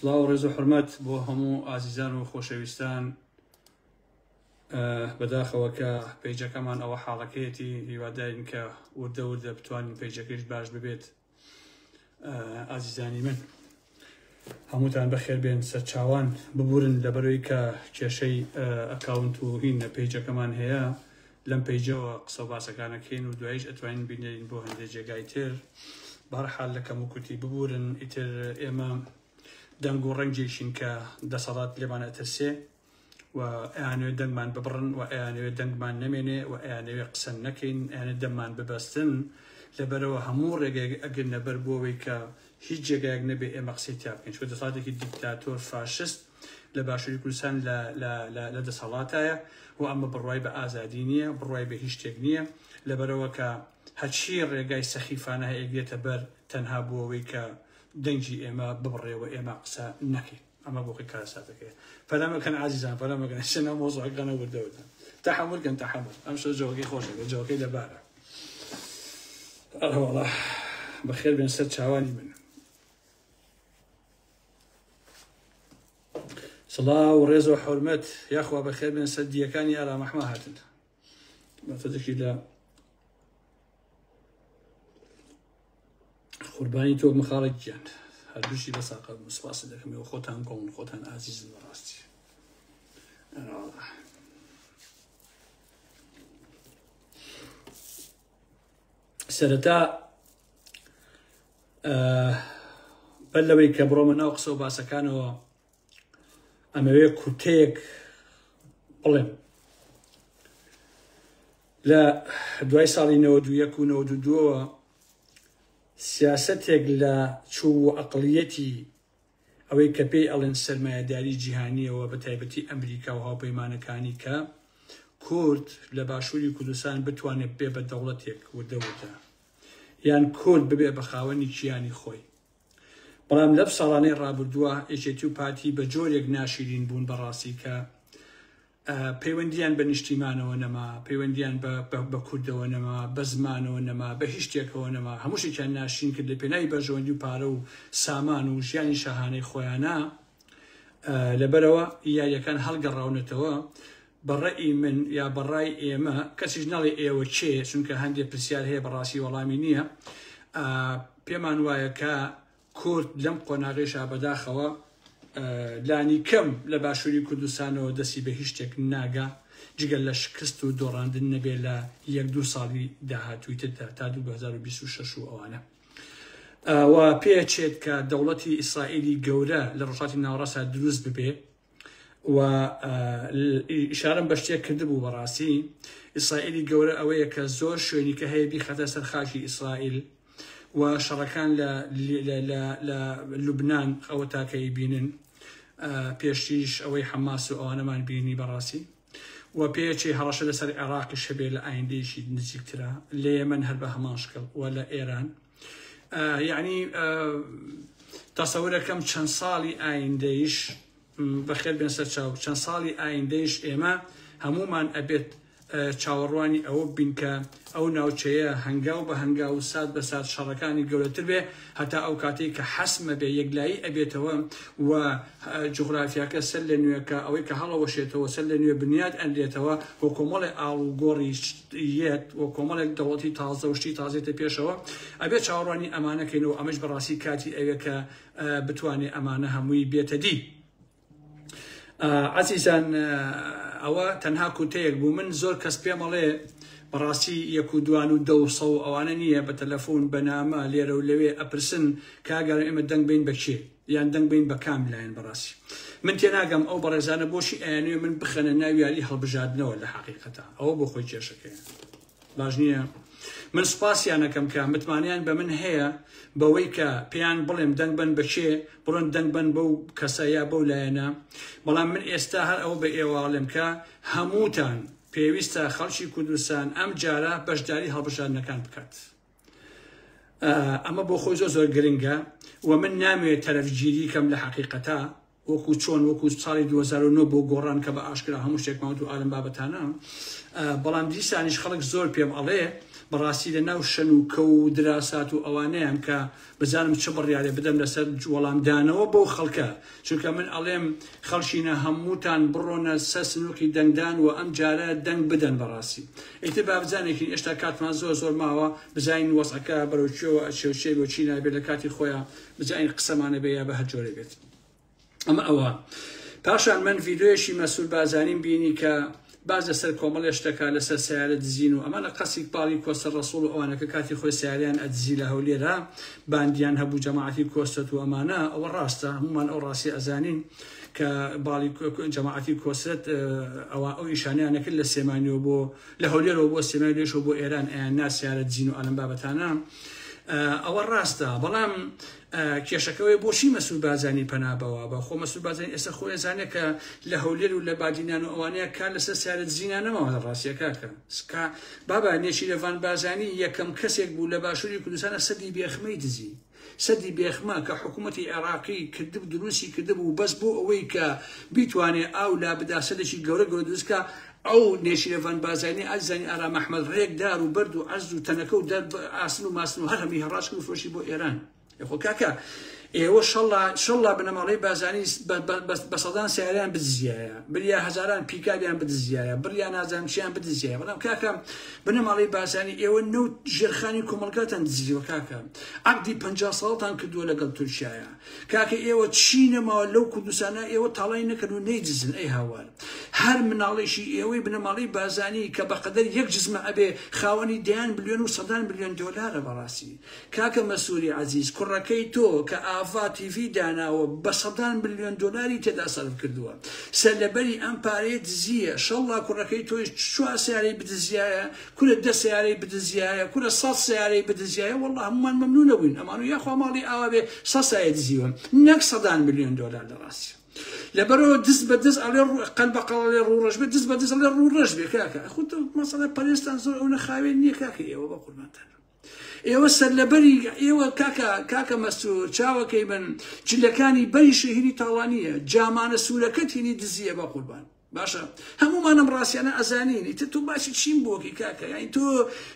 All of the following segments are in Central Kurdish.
سڵاو و ڕێز و حورمەت بۆ هەموو ئازیزان و خۆشەویستان. بەداخەوە کە پەیجەکەمان ئەوە حاڵەکەیەتی، هیوادارین کە وردە وردە بتوانین پەیجەکەیش باش ببێت. ئازیزانی من هەمووتان بەخێر بێن سەرچاوان. ببورن لەبەرەوەی کە کێشەی account و هین پەیجەکەمان هەیە، لەم پەیجەوە قسە و باسەکانەکەین و دوایش ئەتوانین بینێرین بۆ هەندێک جێگای تر. بەهەرحاڵ لە کەم و کورتی ببورن، ئیتر ئێمە دەنگ و ڕەنگێکین کە دەسەڵات لێمان ئەترسێ و ئەیانەوێت دەنگمان ببڕن و ئەیانەوێت دەنگمان نەمێنێ و ئەیانەوێت قسە نەکەین، ئەیانەوێت دەممان ببەستن. لەبەرەوە هەموو ڕێگەیەک ئەگرنە بەر بۆ ئەوەی کە هیچ جێگایەک نەبێ ئێمە قسەی تیا بکەین، چونکە دەسەڵاتێکی دیکتاتۆر فاشست لە باشووری کوردستان لە لە لە لە دەسەڵاتایە و ئەمە بڕوای بە ئازادی نییە، بڕوای بە هیچ شتێک نییە. لەبەرەوە کە هەرچی ڕێگای سەخیفانە هەیە ئەگرێتە بەر تەنها بۆ ئەوەی کە دەنگی ئێمە ببڕێ و ئێمە قسە نەکەین. ئەمە بۆ خۆی کارەساتەکەیە. پەلە مەکەن ئازیزان، پەلە مەکەن، ئێستا ناو مەوزوعەکانە وردە وردە تەحەمول کەن، تەحەمول. ئەم شەو جەوەکەی خۆشە بێ، جەوەکەی لەبارە. ئەرەوەڵا بەخێر بێن سەر چاوانی من. سڵاو و ڕێز و حورمەت، یاخوا بەخێر بێن سەر دیەکانی ئارام ئەحمە هاتن. بەتەدەکی لە قوربانی تۆ مخاڵە گیان، هەر بژی بە ساقە سپاست دەکەم. ئێوە خۆتان گوڵن، خۆتان ئازیزن بەڕاستی. سەرەتا بەر لەوەی کە بڕۆمە ناو قسە و باسەکانەوە ئەمەوێ کورتەیەک بڵێم. لە دوای ساڵی 91 و 92ەوە سیاسەتێک لە چوو و ئەقڵیەتی ئەوەی کە پێی ئەڵێن سەرمایەداری جیهانیەوە، بە تایبەتی ئەمریکا و هاوپەیمانەکانی، کە کورد لە باشووری کوردستان بتوانێت بێ بە دەوڵەتێک وردە وردە، یان کورد ببێ بە خاوەنی کیانی خۆی. بەڵام لەم ساڵانەی ڕابردووە یەکێتی و پارتی بە جۆرێک ناشیرین بوون بەڕاستی کە پەیوەندیان بە نیشتیمانەوە نەما، پەیوەندیان بە کوردەوە نەما، بە زمانەوە نەما، بە هیچ شتێکەوە نەما. هەموو شتێکیان ناشرین کرد لە پێناوی بەرژەوەندی و پارە و سامان و ژیانی شاهانەی خۆیانە. لەبەرەوە یاریەکان هەڵگەڕاونەتەوە. بە ڕەئی من یا بە ڕای ئێمە، کەسیش نەڵێ ئێوە کێ، چونکە هەندێک پرسیار هەیە بەڕاستی وەڵامی نییە، پێمان وایە کە کورد لەم قۆناغەیشا بەداخەوە لانیکەم لە باشووری کوردستانەوە دەستی بە هیچ شتێک ناگا جگە لە شکست و دۆڕاندن نەبێ لە یەک دوو ساڵی داهاتووی تردا تا 2026 و ئەوانە. و پێچێت کە دەوڵەتی ئیسرائیلی گەورە لە ڕۆژهەڵاتی ناوەڕاستدا دروست ببێ و ئیشارەم بە شتێک کردبوو. بەڕاستی ئیسرائیلی گەورە ئەوەیە کە زۆر شوێنی کە هەیە بیخاتە سەر خاکی ئیسرائیل و شەڕەکان لە لە لوبناان ئەوە تاکەی بینن، پێشتیش ئەوەی حەماس و ئەوانەمان بینی بەڕاستی، و پێچی هەڕەشە لەسەر عێراقیش هەبێ لە ئایندەیەکی نزیکترە، لە یەمەن هەر بە هەمان شکڵ و لە ئێران. یعنی تەسەورەکەم چەند ساڵی ئایندەیش، بەخێر بێن سەر چاو، چەند ساڵی ئایندەیش ئێمە هەمومان ئەبێت چاوەڕوانی ئەوە بین کە ئەو ناوچەیە هەنگاو بە هەنگاو و سات بە سات شەڕەکانی گەورەتر بێ هەتا ئەو کاتەی کە حەسمە بێ، یەکلایی ئەبێتەوە و جوغرافیاکە سەر لە نوێکە ئەوەی کە هەڵەوەشێتەوە سەر لە نوێ بنیات ئەنرێتەوە و کۆمەڵێ ئاڵ و گۆڕی یەت و کۆمەڵێک دەوڵەتی تازە و شتی تازێتە پێشەوە. ئەبێ چاوەڕوانی ئەمانەکەین و ئەمەش بەڕاستی کاتی ئەوێ کە بتوانێ ئەمانە هەمووی بێتە دی. عزیزان ئەوە تەنها کورتەیەک بوو. من زۆر کەس پێمەڵێ بەڕاستی یەک و دوان و دە و سە و ئەوانە نییە، بە تەلەفۆن بە نامە لێرە و لەوێ ئەپرسن کاگەرم ئێمە دەنگ بین بە کێ یان دەنگ بین بە کام لایەن. بەڕاستی من تێناگەم ئەو بەڕێزانە بۆچی ئەیانوێ من بخەنە ناو یاری هەڵبژاردنەوە. لە حەقیقەتە ئەوە بۆ خۆی کێشەکەیە، باش نییە. من سوپاسیانەکەم کە متمانەیان بە من هەیە بەوەی کە پێیان بڵێم دەنگ بن بە کێ، بڕۆن دەنگ بن بەو کەسە یا بەو لایەنە. بەڵام من ئێستا هەر ئەوە بە ئێوەڵێم کە هەمووتان پێویستە خەڵکی کوردستان ئەم جارە بەشداری هەڵبژاردنەکان بکات. ئەمە بۆ خۆی زۆر زۆر گرنگە و من نامەوێت تەرەفگیری کەم لە حەقیقەتە، وەکو چۆن وەکو ساڵی 2009 بۆ گۆڕان کە بە ئاشکرا هەموو شتێکمان وت و ئالم بابەتانە. بەڵام دیسانیش خەڵک زۆر پێم ئەڵێ بەڕاستی لە ناو شەن و کەو و دراسات و ئەوانەیام کە بزانم چ بڕیارێ بدەم لەسەر وەڵامدانەوە بەو خەڵکە چونکە من ئەڵێم خەڵکینە هەمووتان بڕۆنە سەر سنوقی دەنگدان و ئەم جارە دەنگ بدەن بەڕاستی ئیتر با بزانێکین ئێشتا کاتمان زۆر زۆر ماوە بزانین وەزعەکە بەرەو کوێوە ئەچێ و چێ بێ و چی نابێت لە کاتی خۆیا بزانین قسەمانە بێ یا بە هەر جۆرێ بێت. ئەمە ئەوە پاشان من ڤیدۆیەکی مەسول بازانیم بینی کە باز لەسەر کۆمەڵێ شتەکە لەسەر سیارە دزین و ئەمانە قەسیک پاڵی کۆسەر ڕەسوڵ و ئەوانەکە کاتی خۆی سیاریان ئەدزی لە هەولێرە باندیان هەبوو جەماعەتی کۆسەت و ئەمانە ئەوە ڕاستە هەمومان ئەو ڕاستی ئەزانین کە باڵی جەماعەتی کۆسرەت ئەوە ئەو ئیشانیان نەکرد لە سێمانیەوە بۆ لە هەولێرەوە بۆ سلێمانی لێشەوە بۆ ئێران ئەیان ناسیارە دزین و ئالم بابەتانە ئەوە ڕاستە بەڵام کێشەکەوەی بۆچی مەسول بازانی پەنا بەوە بە خۆ مەسول بازانی ئێستا خۆی زانێ کە لە هەولێر و لە بادینان و ئەوانەیە کار لەسەر سیارە دزینا نەماوە لە ڕاستیە کاکە سکا بابا نێچیرەڤان بازانی یەکەم کەسێک بوو لە باشووری کوردستانە سەدی بێخمەی دزی سەدی بێخمە کە حکوومەتی عێراقی کردب دروستی کردبوو بەس بۆ ئەوەی کە بیتوانێ ئاو لا بدا سەدێکی گەورە گەورە دروستکە ئەو نێچیرەڤان بازانی ئازیزانی ئارام ئەحمەد ڕێک دار و بەرد و عەرز و تەنەکە و دەر ئاسن و ماسن و هەر هەمووی هەڕاج کرد و فرۆشی بۆ ئێران. خۆ کاکە ئێوە شەڵا شەڵا بنەماڵەی بازانی بە سەدان سیارەیان بدزیایە بریا هەزاران پیکابیان بدزیایە بریا نازانم چیان بدزیایە بەڵام کاکە بنەماڵەی بازانی ئێوە نەوت ژێرخانی کۆمەڵگاتان دزیوە کاکە عەقدی 50 ساڵتان کردووە لەگەڵ تورکیایە کاکە ئێوە چی نەماوە لەو کوردستانە ئێوە تاڵانی نەکەن و نەیدزن ئەی هاوار هەر مناڵێکی ئێوەی بنەماڵەی بازانی کە بەقەدەر یەک جزمە ئەبێ خاوەنی دەیان ملیۆن و سەدان ملیۆن دۆلارە بەڕاستی کاکە مەسوری عەزیز کوڕەکەی تۆ کە ئاڤا تیڤی داناوە بە سەدان ملیۆن دۆلاری تێدا سەرف کردووە سەرلەبەری ئەم پارەیە دزییە شەڵڵا کوڕەکەی تۆیش چوار سەیارەی بدزیایە کورە دە سەیارەی بدزیایە کورە سەد سەیارەی بدزیایە واللە هەموومان مەمنون نەبووین ئەمان و یاخوا ماڵی ئاوا بێ سەد سایە دزیوە نەک سەدان ملیۆن دۆلار لە ڕاستی لەبەرەوە دز بە دز ئەڵێ قەل بە قەڵ ئەڵێ ڕوو ڕەش بێ دز بە دز ئەڵێ ڕوو ڕەش بێ کاکە خۆ تۆ مەسەڵە پەرێزتان زۆر ئەونە خاوێن نییە کاکە ئێوە بە قوربانتان ئێوە سەرلەبەری ئێوە کاکە کاکە مەسرور چاوەکەی من جلەکانی بەری شەهیدی تاڵانیە جامانە سوورەکەت هینی دزیە بە قوربان باشە هەموومان ئەم ڕاستیانە ئەزانین ئیتر تۆ باسی چیم بۆکی کاکە یانی تۆ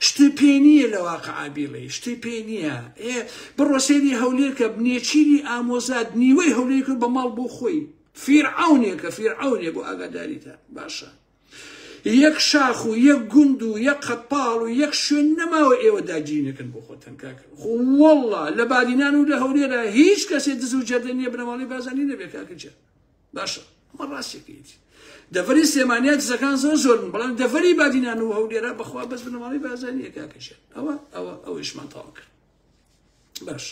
شتی پێ نییە لە واقعا بیڵێ شتی پێ نییە ئێ بڕۆ سەیری هەولێر کە نێچیری ئامۆزاد نیوەی هەولێر کرد بە ماڵ بۆ خۆی فیرعەونێکە فیرعەونێ بۆ ئاگاداریتە باشە یەک شاخ و یەک گوند و یەک قەتپاڵ و یەک شوێن نەماوە ئێوە داگیری نەکەن بۆ خۆتان کاکە خۆ واللە لە بادینان و لە هەولێرا هیچ کەسێ دز و جەردە نییە بنەماڵەی بازانی نەبێ کاکە گیان باشە ئەمە ڕاستیەکەیەتی دەڤەری سلێمانیا دزەکان زۆر زۆرن بەڵام دەڤەری بادینان و هەولێرە بەخوا بەس بنەماڵەی بازانیە کاکە گیان ئەوە ئەوە ئەوەیشمان تەواو کرد باش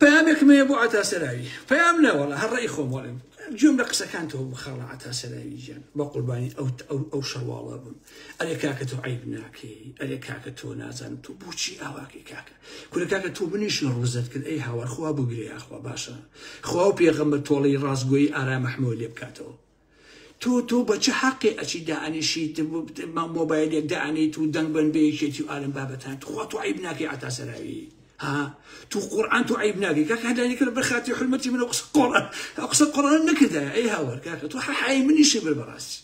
پەیامێکم هەیە بۆ عەتا سەراوی پەیام نەوەڵا هەر ڕێی خۆم وەڵێم گوێم لە قسەکان تۆ بوو خاڵە عەتا سەراوی گیان بە قوربانی ئەو ئەو ئەو شەرواڵە بم ئەرێ کاکە تۆ عیب ناکەی ئەرێ کاکە تۆ نازانم تۆ بۆچی ئاواکەی کاکە کورە کاکە تۆ منیش ڕوزەت کرد ئەی هاوار خوا بگرێ یاخوا باشە خوا و پێغەمبەر تۆڵەی ڕاستگۆیی ئارام ئەحمەوە لێ بکاتەوە تۆ تۆ بە چ حەقێ ئەچی دائەنیشیت مۆبایلێک دائەنیت و دەنگ بن بە یەکێتی و ئالم بابەتان تخوا تۆ عیب ناکەی عەتا سەراوی ها تو قورئان تۆ عیب ناکەی کاکە هەدانی کرد بە خاتی حرمەتی من قسە قۆڕان قسە قۆڕان نەکردایە ئەی هاوار کاکە تۆ حەی منیشی بر بەڕاستی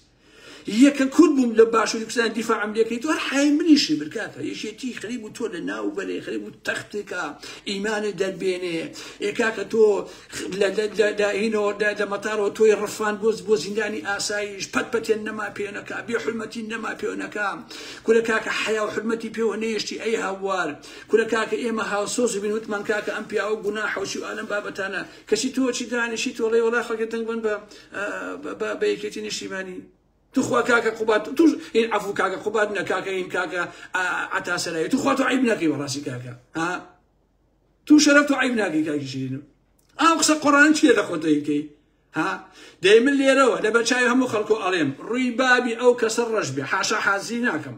یەکە کورد بووم لە باشووری کوردستان دیفاعم لێکەی تۆ هەر حەی منیشی بر کاکە یەکێتی خەریک بوو تۆ لە ناو بەرێ خەریک بوو تەختێکە ئیمانت دەربێنێ ئێ کاکە تۆ لە هینۆ لە مەتارەوە تۆی ڕفان بۆ بۆ زیندانی ئاسایش پەت پەتێن نەما پێنەکە بێ حرمەتی نەما پێنەکە کورە کاکە حەیا و حرمەتی پێوە نەیشتی ئەی هاوار کورە کاکە ئێمە هاوسۆز بین وتمان کاکە ئەم پیاوە گوناحە و چی و ئالەم بابەتانە کەچی تۆ چی دانیشی تۆڵەی وەڵا خەڵکە دەنگ بن بە بە یەکێتی نیشتیمانی توخوا کاکە قوباد توش هین عەفو کاکە قوباد نە کاکە هین کاکە عەتا سەرایی توخوا تۆ عیب ناکەی بەڕاستی کاکە ها تو شەرەف تۆ عیب ناکەی کاکی شیرینم ئەو قسە قۆڕان چییە لە خۆت دەیکەی ها دەی من لێرەوە لەبەر چاوی هەموو خەڵکو ئەڵێم ڕووی بابی ئەو کەسە ڕەش بێ حاشا حازی ناکەم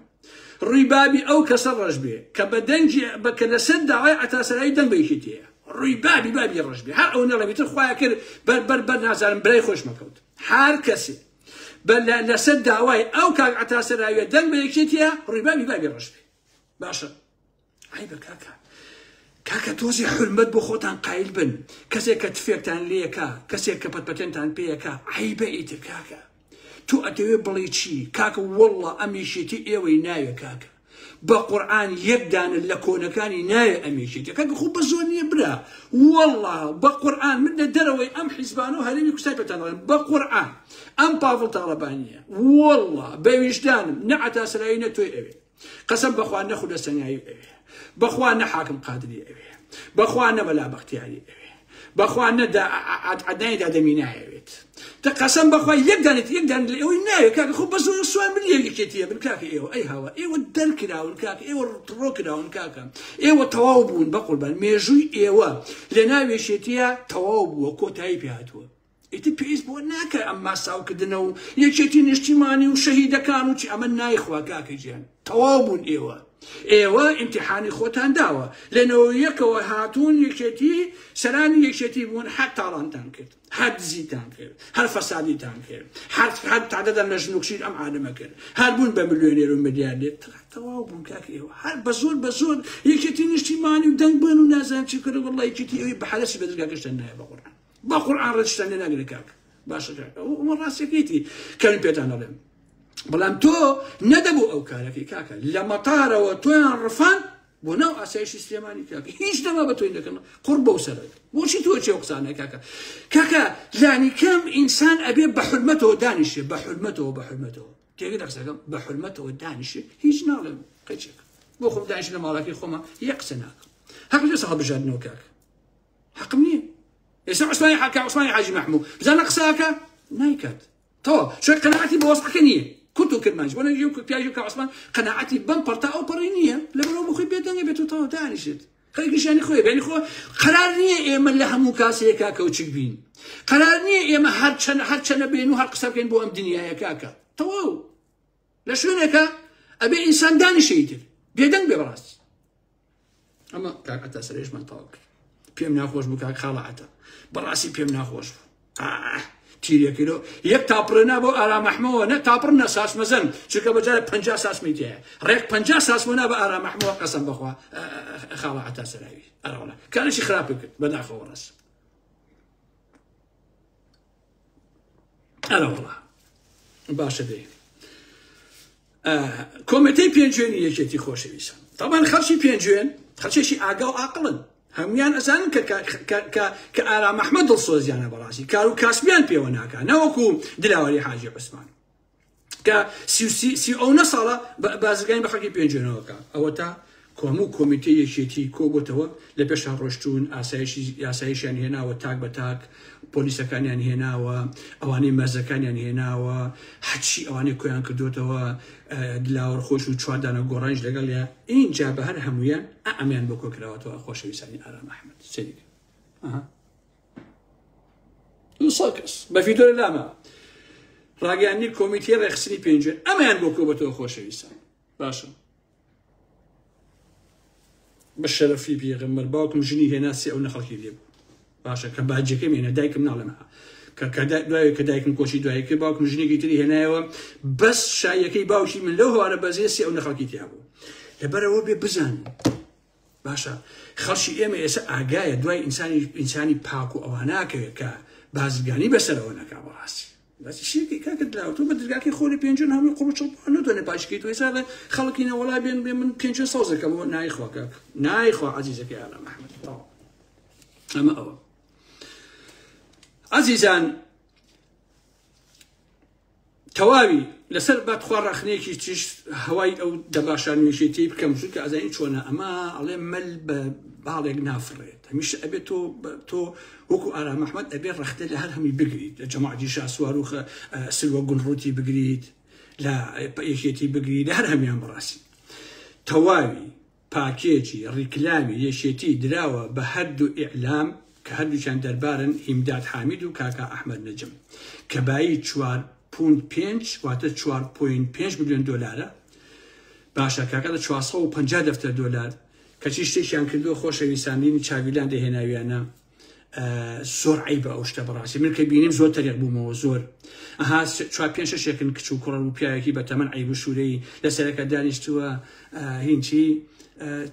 ڕووی بابی ئەو کەسە ڕەش بێ کە بە دەنگی بە کە لەسەر داوای عەتاسەرایی دەنگ بە یەکێتیە ڕووی بابی بابی ڕەش بێ هەر ئەو نەڵێ تر خوایە کرد بەر بەر بەر نازانم برای خۆش مەکەوت هەر کەسێ بە لەسەر داوای ئەو کاک عەتاسەراییە دەنگ بە یەکێتیە ڕووی بابی بابی ڕەش بێ باشە عەیبە کاکە کاکە تۆزی حرمەت بۆ خۆتان قایل بن کەسێک کە تفێکتان لێکا کەسێک کە پەتپەتێنتان پێیەکا عەیبە ئیتر کاکە تۆ ئەتەوێ بڵێ چی کاکە واللە ئەم یەکێتی ئێوەی ناوێ کاکە بە قورعان یەک دانە لە کۆنەکانی ناوێ ئەم یەکێتیە کاکە خۆ بە زۆر نییە برا والله بە قورعان من لە دەرەوەی ئەم حیزبانە و هەرێمی کوردستان پێتان دەڵێم بە قورعان ئەم پاڤڵ تاڵەبانیە والله بە ویژدانم نە عەتا سەرایی نە تۆی ئەوێ قەسەم بەخوا نە خودە سەنگاوی ئەوێ بەخوا نە حاکم قادری ئەوێ بەخوا نە مەلا بەختیاری ئەوێ بەخوا نە عەدنانی دادەمی نایەوێت تە قەسەم بەخوا یەک دانێت یەک دان لە ئێوەی ناوێت کاکە خۆ بە زۆر سوار من یەکێتیە بن کاکە ئێوە ئەی هاوار ئێوە دەرکراون کاکە ئێوە ڕۆ کراون کاکە ئێوە تەواو بوون بە قوربان مێژووی ئێوە لە ناو یەکێتیە تەواو بووە کۆتایی پێ هاتووە ئیتر پێویست بۆ ناکە ئەم ماساوکردنە و یەکێتی نیشتیمانی و شەهیدەکان و چی ئەمە نایخوا کاکە گیان تەواو بوون ئێوە ئێوە ئیمتیحانی خۆتان داوە لە نەوەیەکەوە هاتوون یەکێتی سەرانی یەکێتی بوون هەر تاڵانتان کرد هەر دزیتان کرد هەر فەسادیتان کرد هەر هەر تعدەدان لە ژن و کچی ئەم عالەمە کرد هەر بوون بە ملیۆنێر و ملیاردێر تەواو بوون کاک ئێوە هەر بە زۆر بە زۆر یەکێتی نیشتیمانی و دەنگ بن و نازانم چی کرد والله یەکێتی ئەوی بە حەلەسی بە دەرگاکەشتان نایە بە قورعان بە قورعان ڕێزشتان لێ ناگرێ کاک باشە کاک ئەوە ڕاستیەکەیتی کە من پێتان ئەڵێم بەڵام تۆ نەدەبوو ئەو کارەکەی کاکە لە مەتارەوە تۆیان ڕفان بۆ ناو ئاسایشی سلێمانی کاکە هیچ نەما بە تۆی نەکەن قڕ بەو سەرت بۆچی تۆ چێ قسانە کاکە کاکە لانی کەم ئینسان ئەبێ بە حرمەتەوە دانیشێ بە حرمەتەوە بە حرمەتەوە تێگە لە قسەکەم بە حرمەتەوە دانیشێ هیچ ناڵێم قەیچێک بۆ خۆم دانیش لە ماڵەکەی خۆمە یەک قسە ناکەم هەق لەسە هەڵبژاردنەوە کاکە حەقم نییە ئێستا عوسمانی حاکا عوسمانی حاجی مەحموو بزانە قسەکە نایکات تەواو چۆن قەناعەتی بە وەزعەکە نییە کورت و کرمانج بۆ نەگی و پیاژی کە عوسمان قەناعەتی بەم پەرتا ئەو پەڕی نییە لەبەرەوە بخۆی بێدەنگە بێت و تەواو دانیشێت خەریک نیشانی خۆی بێنی خۆ قەرار نییە ئێمە لە هەموو کاسەیەکا کەوچک بین قەرار نییە ئێمە هەرچەند هەرچەنە بێن و هەر قسە بکەین بۆ ئەم دنیایە کاکە تەواو لە شوێنێکە ئەبێ ئینسان دانیشێ ئیتر بێدەنگ بێ بەڕاستی ئەمە کاک عەتا سەرێشمان تەواو کرد پێم ناخۆش بوو کاک خاڵە عەتا بەڕاستی پێم ناخۆش بوو تیرەکەی لۆ یەک تاپڕێ نا بۆ ئارام ئەحمەوە نە تاپڕ نە ساسمەزەن چونکە بەجارە پ ساسمی تایە ڕێک پ ساسمە نا بە ئارام ئەحمەوە قەسەم بەخوا خاڵە عەتا سەراوی ئەرەوەڵا کارێکی خراپی کرد بەداخەوە ڕاست ئەرەوەڵا باشە دەی کۆمیتەی پێنجوێنی یەکێتی خۆشەویستان تاوان خەڵکی پێنجوێن خەڵکێکی ئاگا و ئاقڵن هەمویان ئەزانن کە کە ئارام ئەحمەد دڵسۆزیانە بەڕاستی کار و کاسبیان پێوە ناکا نەوەکو دلاوەری حاجی عوسمان کە سی ئەو نە ساڵە بازرگانی بە خەڵکی پێنجوێنەوە کە ئەوە تا هەموو کۆمیتەی یەکێتی کۆبۆتەوە لە پێشان ڕۆشتوون ئاسایشی یاسایشیان هێناوە تاک بە تاک پۆلیسەکانیان هێناوە ئەوانەی مەرزەکانیان هێناوە هەرچی ئەوانەی کۆیان کردوتەوە دلاوەر خۆش و چواردانە گۆڕانیش لەگەڵیا ئینجا بە هەر هەمویان ئەمیان بۆ کۆکراوەتەوە خۆشەویستانی ئارام ئەحمەد سەیری ئەها 200 کەس بە فیتۆرە لامە ڕاگەیاندنی کۆمیتەی ڕێکخستنی پێنجوێن ئەمەیان بۆ کۆبەتەوە خۆشەویستان باشە بە شەرەفی پێغەمبەر باوکم ژنی هێنا سێ ئەو نەخەڵکی لێ بوو باشە کە باجەکەم هێنا دایکم ناڵێم کە دوای کە دایکم کۆچی دوایی کرد باوکم ژنێکی تری هێنایەوە بەس شایەکەی باوکی من لەو هەوارە بەزێ سێ ئەو نەخەڵکی تیا بوو لەبەرەوە بێ بزانن باشە خەڵکی ئێمە ئێستا ئاگایە دوای ئینسانی ئینسانی پاک و ئەوە ناکەوێت کە بازرگانی بەسەرەوە نەکا بەڕاستی بەس شیرکی کاکە دلاوە تۆ بە دەرگاکەی خۆ لە پێنجوێن هەمووی قوڕ و چڵ بووە نەتوانێ پاچکەی تۆ ئێستا خەڵکی نەوەڵا بێن بێ من پێنجوێن سەوزەکەمەوە نایخوا کاک نایخوا عەزیزەکەی ئارام ئەحمەد تەواو ئەمە ئەوە عەزیزان تەواوی لەسەر با تخوا ڕەخنەیەکی چیش هەوای ئەو دەباشان یەکێتی بکەم چونکە ئەزانی چۆنە ئەمە ئەڵێ مەل بە باڵێک نافڕێت هەمیشە ئەبێت تۆ تۆ وەکو ئارام ئەحمەد ئەبێ ڕەختە لە هەر هەمووی بگریت لە جەماعەتی شاسوار و سلوە گونڕوتی بگریت لە یەکێتی بگریت لە هەر هەمیان بەڕاستی تەواوی پاکێجی ڕیکلامی یەکێتی دراوە بە هەردوو ئیعلام کە هەردووکیان دەربارن هیمداد حامید و کاکا ئەحمەد نەجم کە بایی چوار پوند پێنج واتە چوار پۆینت پێنج ملیۆن دۆلارە باشە کاکا لە 450 دەفتەر دۆلار کەچی شتێکیان کردووە خۆشەویستان لینی چاویلان دەهێناویانە زۆر عیبە ئەو شتە بەڕاستی من کە بینیم زۆر تەریق بوومەوە زۆر ئەها چوار پێنج شەشێکن کچ و کوڕ و پیاوێکی بە تەمەن عیب و شوورەی لەسەرەکە دانیشتووە هینچی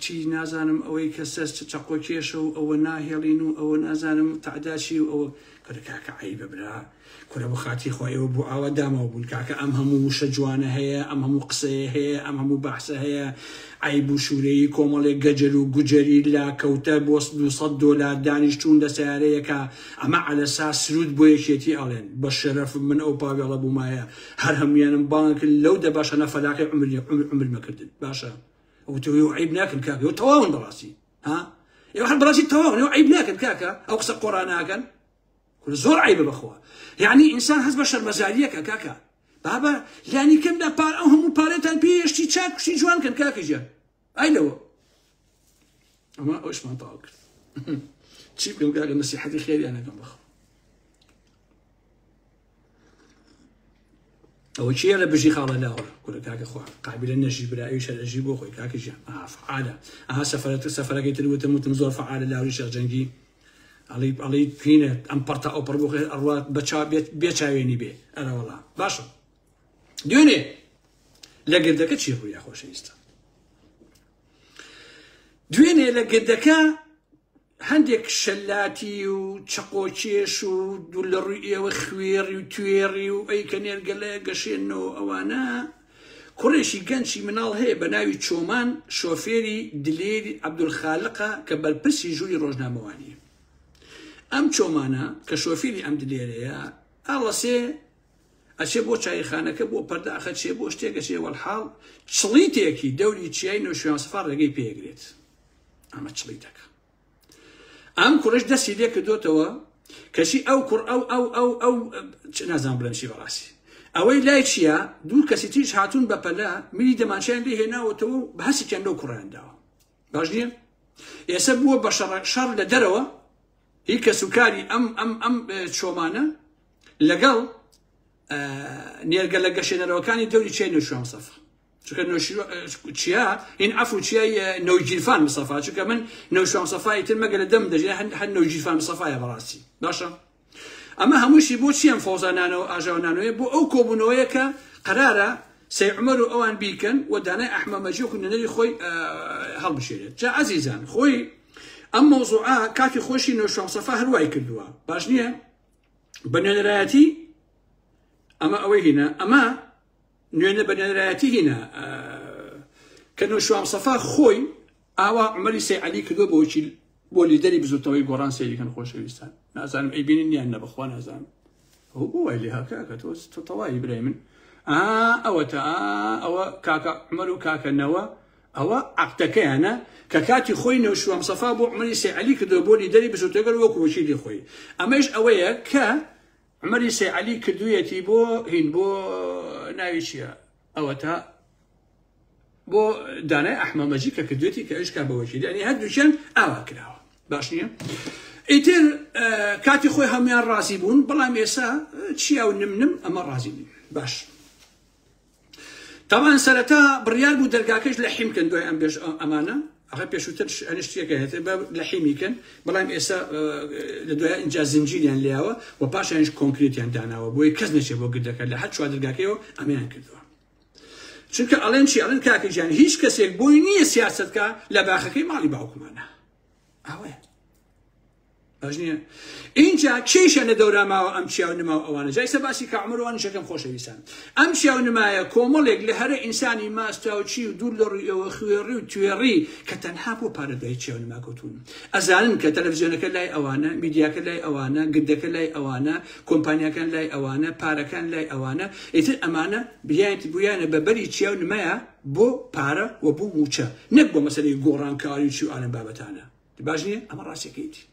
چی نازانم ئەوەی کە سەر چەقۆ کێشە و ئەوە ناهێڵین و ئەوە نازانم تەعداشی و ئەوە کورە کاکە عەیبە برا کورە بۆ خاتی خوا ئێوە بۆ ئاوا داماو بوون کاکە ئەم هەموو وشە جوانە هەیە ئەم هەموو قسەیە هەیە ئەم هەموو بەحسە هەیە عەیب و شوورەیی کۆمەڵێک گەجەر و گوجەری لاکەوتە بۆ 200 دۆلار دانیشتوون لە سەیارەیەکا ئەمە عەلەسا سرود بۆ یەکێتی ئەڵێن بە شەرەفم من ئەو پاوێڵە بوومایە هەر هەموویانم بانگ کرد لەو دەباشانە فەلاقەی عومری عومر عومرمە کردن باشە ئەو تۆ عیب ناکەن کاکە ئەو تەواون بەڕاستی ها ئێوە هەر بەڕاستی تەواون ئێوە عیب ناکەن کاکە ئەو قسە قۆڕاناکەن کورە زۆر عیبە بەخوا یعنی ئینسان هەست بە شەرمەزاریەکە کاکە بابە لانی کەمدا پار ئەو هەموو پارێتان پێشتی چاک کوشتی جوان کەن کاکە گیان ئای لەوە ئەمە ئەوشمان تەواو کرد چی بکەم کاکە نەسیحەتی خێریان نەکەم بەخوا ئەوە چییە لە بژی خاڵە لاوە کورە کاکە خوا قابلە نەژی برا ئەویش هەر ئەژی بۆ خۆی کاکە گیان ئەها فعالە ئەها سەفەرەت سەفەرەکەی تر وتم وتم زۆر فعالە لاوری شێخ جەنگی ئەڵی ئەڵی پینە ئەم پەرتە ئەو پەڕ بۆ خێر ئەڕوا بە چا بێ چاوێنی بێ ئەرە وەڵا باشە دوێنێ لە گردەکە چی ڕوویا خۆشەویستە دوێنێ لە گردەکە هەندێک شەلاتی و چەقۆکێش و دوور لە ڕووی ئێوە خوێڕی و توێڕی و ئەی کە نێرگەلەیە گەشێنەوە ئەوانە کوڕێکی گەنجی مناڵ هەیە بە ناوی چۆمان شۆفێری دلێری عەبدولخالقە کە بەرپرسی ژووری ڕۆژنامەوانیە ئەم چۆمانە کە شۆفیری ئەم دلێرەیە ئاڵەسێ ئەچێ بۆ چایخانەکە بۆ پەرداخە چێ بۆ شتێکە چێ وەڵحاڵ چڵیتێکی دەوری چیای نەوشیروان سەفا ڕێگەی پێگرێت ئەمە چڵیتەکە ئەم کوڕش دەستی لێ کردوتەوە کەچی ئەو کوڕ ئەو ئەو ئەو ئەو نازان بڵێم چی بەڕاستی ئەوەی لای چییە دوو کەسی تریش هاتوون بە پەلە میری دەمانچیان لێ هێناوەتەوە و بە هەسێکیان لەو کوڕیان داوە باش نییە ئێستا بووە بە شەڕ شەڕ لە دەرەوە هی کەسوکاری ئەم ئەم ئەم چۆمانە لەگەڵ نێرگە لە گەشێنەرەوەکانی دەوری چێن و شوێن سەفە چونکە چیا این عفو چیای نەوگیرفان مستەفا چونکە من نەوشیروان مستەفا ئیتر مەگە لە دەم دەژێ هەر نەوگیرفان مستەفایە بەڕاستی باشە ئەمە هەمووشی بۆ چی ئەم فەوزا نانەوە ئاژاوە نانەوەیە بۆ ئەو کۆبوونەوەیە کە قەرارە سەی عومەر و ئەوان بیکەن و دانای ئەحمە مەجی وەکو نوێنەری خۆی هەڵبژێرێت جا عەزیزان خۆی ئەم مەوزوعە کاتی خۆشی نەوشیروان مستەفا هەروای کردووە باش نییە بە نوێنەرایەتی ئەمە ئەوەی هینە ئەمە نوێنە بە نوێنەرایەتی هینا کە نەوشیروان مستەفا خۆی ئاوا عومەری سەی عەلی کردووە بۆ وەکیل بۆ لیدەری بزوتنەوەی گۆڕان سەیریکەن خۆشەویستان نازانم ئەیبینن یان نە بەخوا نازانم ئەو بۆ وای لێ کاکە تۆ تۆ تەواوی برای من ئا ئەوەتە ئەوە کاکە عومەر و کاکە نەوە ئەوە عەقدەکەیانە کە کاتی خۆی نەوشیروان مستەفا بۆ عومەری سەی عەلی کردووە بۆ لیدەری بزوتنەوەی وەکو وەکیلی خۆی ئەمەش ئەوەیە کە عومەری سەی عەلی کردوویەتی بۆ هین بۆ ناوی چییە ئەوەتا بۆ دانای ئەحمە مەجی کە کردوێتی کە ئەویش کا بە وەکیل یعنی هەردووکیان ئاوا کراوە باش نییە ئیتر کاتی خۆی هەمویان ڕازی بوون بەڵام ئێسا چیا و نمنم ئەمە ڕازی نین باش تاوان سەرەتا بڕیار بوو دەرگاکەش لە حیم کەن دوای ئەم بێژ ئەمانە ئەخە پێشووتر شتێکە هێتە بە لە حیمی کەن بەڵام ئێستا لە دوای ئینجا زنجیریان لێیاوە و پاشانیش کۆنکرێتیان داناوە بۆیە کەس نەچێت بۆ گردەکە لە هەر چوار دەرگاکەیەوە ئەمەیان کردووە چونکە ئەڵێن چی ئەڵێن کاکە گیان هیچ کەسێک بۆی نییە سیاسەت کا لە باخەکەی ماڵی باوکمانە ئەوەیە باش نییە ئینجا کێشە لە دەورا ماوە ئەم چیا و نما و ئەوانە جا ئیستا باسی کاک عومەر و ئەوانیش ئەکەم خۆشەویستان ئەم چیا و نمایە کۆمەڵێک لە هەرە ئینسانی ماستاوچی و دوور لە ڕووی ئێوە خوێڕی و توێڕی کە تەنها بۆ پارە دوای چیا و نما کەوتوون ئەزانن کە تەلەڤزیۆنەکە لای ئەوانە میدیاکە لای ئەوانە گردەکە لای ئەوانە کۆمپانیاکان لای ئەوانە پارەکان لای ئەوانە ئیتر ئەمانە بویانە بە بەری چیا و نمایە بۆ پارە و بۆ مووچە نەک بۆ مەسەلەی گۆڕانکاری و چی و ئالەم بابەتانە باش نییە ئەمە ڕاستەکەیتی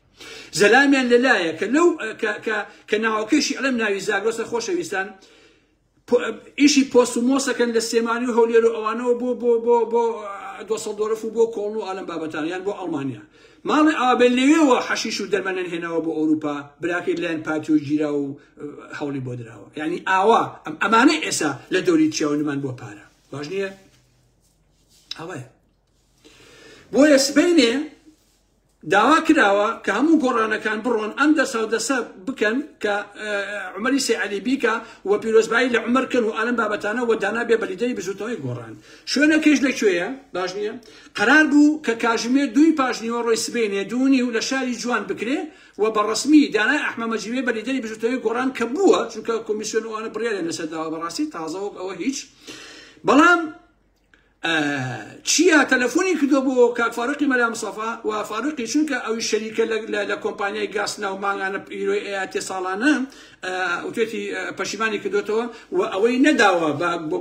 زەلامیان لەلایە کە لەو کە ناوەکەشی ئەڵێم ناوی زاگرۆسە خۆشەویستان ئیشی پۆست و مۆسەکەن لە سلێمانی و هەولێر و ئەوانەوە بۆ بۆ بۆ بۆ دۆسەڵدۆرف و بۆ کۆڵن و ئالم بابەتان یان بۆ ئەڵمانیا ماڵی ئاوابێ لەوێوە حەشیش و دەرمەنەن هێناوە بۆ ئەوروپا براکەی لایەن پارتی و گیرا و هەوڵی بۆ دراوە یعنی ئاوا ئەمانە ئێسا لە دەوری چیاونمان بۆ پارە باش نییە ئەوەیە بۆیە سبەینێ داوا کراوە کە هەموو گۆڕانەکان بڕۆن ئەم دەساودەسە بکەن کە عومەری سەی عەلی بیکا و پیرۆزبایی لە عومەر کەن و ئالەم بابەتانە و دانا بێ بە لیدەری بزوتنەوەی گۆڕان. شوێنەکەیش لە کوێیە؟ باش نییە؟ قەرار بوو کە کاژمێر دووی پاشنیوەڕۆی سبەینێ دوو نیو لە شاری جوان بکرێ و بە ڕەسمی دانای ئەحمە مەجید بێ بە لیدەری بزوتنەوەی گۆڕان کە بووە چونکە کۆمیسیۆن و ئەوانە بڕیاریان لەسەر داوە بەڕاستی تازە وەک ئەوە هیچ بەڵام چیا تەلەفۆنی کردووە بۆ کاک فاروقی مەلا مستەفا و فاروقی چونکە ئەوی شەریکە لە کۆمپانیای گاسنا و مانگانە ئیرۆی ئەیاتێ ساڵانە وتێتی پەشیمانی کردوێتەوە و ئەوەی نەداوە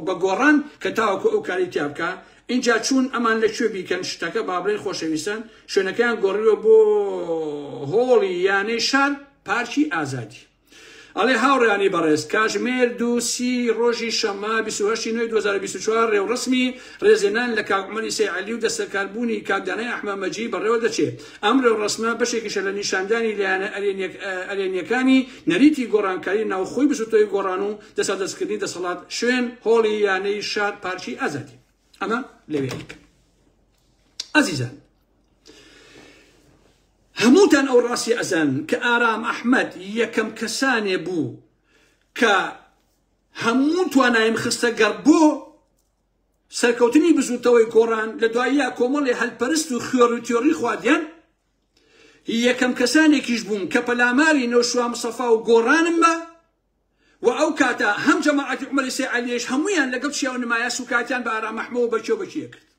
بە گۆڕان کە تاوەکو ئەو کاری تیا بکە اینجا چوون ئەمان لە کوێ بیکەن شتەکە با بڵێن خۆشەویستان شوێنەکەیان گۆڕیوە بۆ هۆڵی یانەی شار پارکی ئازادی ئەڵێ هاوڕێیانی بەڕێز کاژمێر دوو سی ڕۆژی شەممە 28 نوێی 2024 ڕێوڕەسمی ڕێزلێنان لە کاک عومەری سەی عەلی و دەستەکاربوونی کاک دانای ئەحمە مەجی بەڕێوە دەچێ. ئەم ڕێوڕەسمە بەشێکیشە لە نیشاندانی لایەنە ئەرێنییەکانی نەریتی گۆڕانکاری ناوخۆی بزووتنەوەی گۆڕان و دەستادەستکردنی دەسەڵات شوێن هۆڵی یانەی شار پارکی ئازادی. ئەمە لەوێ ئەیکەن. ئازیزان هەمووتان ئەو ڕاستیە ئەزانن کە ئارام ئەحمەد یەکەم کەسانێ بوو کە هەموو توانایم خستە گەڕ بۆ سەرکەوتنی بزوتەوەی گۆڕان لە دواییە کۆمەڵی هەلپەرست و خوێڕ و تیۆڕی خوادیان یەکەم کەسانێکیش بووم کە پەلاماری نەوشوا مستەفا و گۆڕانم بە و ئەو کاتە هەم جەماعەتی عومەری سەی عەلیش هەموویان لەگەڵ چیا و نمایە سوکاتیان بە ئارام ئەحمەوە بەکێ و بەکێ کرد